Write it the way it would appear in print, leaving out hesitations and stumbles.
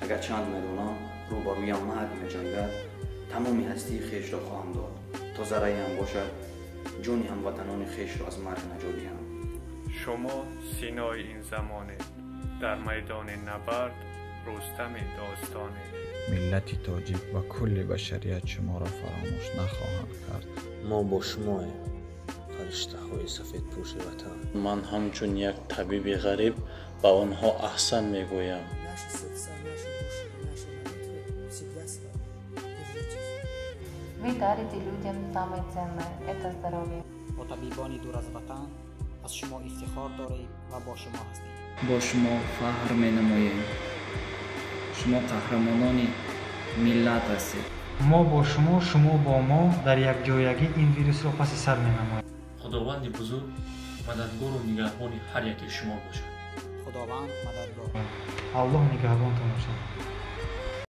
Агар чанд медонам рӯбарӯям марг меҷангад, тамоми ҳастии хешро хоҳам дод, то зарраеам бошад, ҷони ҳамватанони хешро аз марг наҷот диҳам. Шумо синои ин замонед, дар майдони набард рустами достонед. Миллати тоҷик ва кулли башарият шуморо фаромӯш нахоҳанд кард. Мо бо шумоем, фариштаҳои сафедпӯши ватан. Ман ҳамчун як табиби ғариб ба онҳо аҳсан мегӯям. Наши сердца, наши души и наши молитвы всегда с вами. Держитесь. Вы дарите людям самое ценное – это здоровье. Бо табибони дур аз ватан аз шумо ифтихор дорем ва бо шумо ҳастем. Бо шумо фахр менамоем. Шумо қаҳрамонони миллат ҳастед. Мо бо шумо, шумо бо мо, дар якҷоягӣ ин вирусро паси сар менамоем. Худованди бузург мададгору нигаҳбони ҳар яки шумо бошад. Худованд мададгор. Аллоҳ нигаҳбонтон бошад.